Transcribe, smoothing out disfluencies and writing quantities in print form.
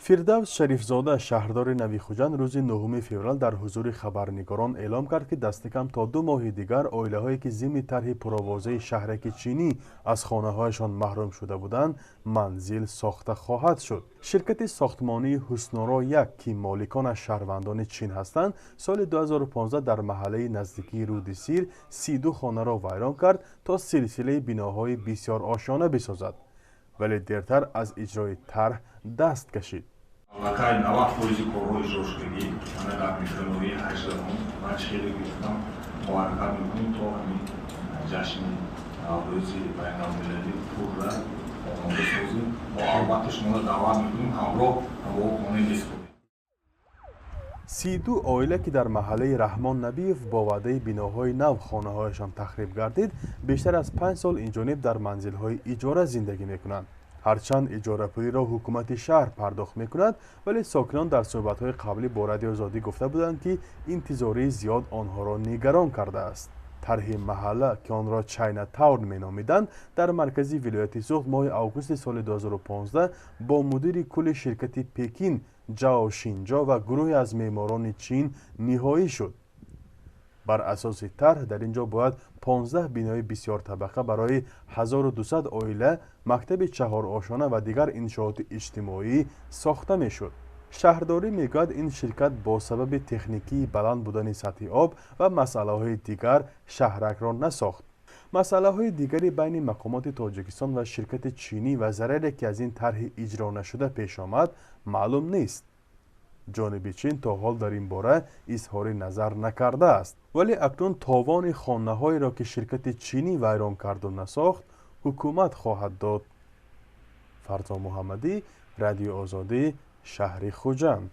Фирдавс Шарифзода, шаҳрдори нави Хуҷанд, рӯзи 9 феврал дар ҳузури хабарнигорон эълом кард, ки дастикам то 2 моҳи дигар оилаҳое, ки зимни тарҳи пуровозаи шаҳраки чинӣ аз хонаҳояшон маҳрум шуда буданд, манзил сохта хоҳад шуд. Ширкати сохтмонии Ҳусноро 1, ки моликонаш шаҳрвандони Чин ҳастанд, соли 2015 дар маҳаллаи наздикии Руди Сир 32 хонаро вайрон кард, то силсилаи биноҳои бисёрошёна бисозад, вале дертар аз иҷрои тарҳ даст кашид. Аллакай 90% корҳо иҷро шудагӣ, ана дар микроноҳияи 18-ум. Ман чӣ хеле гуфтам, мо ҳаракат мекунем, то ҳамин ҷашни Наврӯзи байналмилалӣ пурра омода созем. Мо албатта шуморо даъват мекунем, ҳамроҳ бо хонаи бисупорем. 32 оила, ки дар маҳаллаи Раҳмон Набиев бо ваъдаи биноҳои нав хонаҳояшон тахриб гардид, бештар аз 5 сол инҷониб дар манзилҳои иҷора зиндагӣ мекунанд. Ҳарчанд иҷорапулиро ҳукумати шаҳр пардохт мекунад, вале сокинон дар суҳбатҳои қаблӣ бо Радиои Озодӣ гуфта буданд, ки интизории зиёд онҳоро нигарон кардааст. Тарҳи маҳалла, ки онро Чайна Таун меномиданд, дар маркази вилояти Суғд моҳи августи соли 2015 бо мудири кулли ширкати Пекин Ҷао Шинҷо ва гурӯҳе аз меъморони Чин ниҳоӣ шуд. Бар асоси тарҳ дар ин ҷо бояд 15 бинои бисёртабақа барои 1200 оила, мактаби чаҳорошона ва дигар иншооти иҷтимоӣ сохта мешуд. Шаҳрдорӣ мегӯяд, ин ширкат бо сабаби техникии баланд будани сатҳи об ва масъалаҳои дигар шаҳракро насохт. Масъалаҳои дигари байни мақомоти Тоҷикистон ва ширкати чинӣ ва зараре, ки аз ин тарҳи иҷро нашуда пеш омад, маълум нест. Ҷониби Чин то ҳол дар ин бора изҳори назар накардааст, вале акнун товони хонаҳоеро, ки ширкати чинӣ вайрон карду насохт, ҳукумат хоҳад дод. Фарзон Муҳаммадӣ, Радиои Озодӣ, шаҳри Хуҷанд.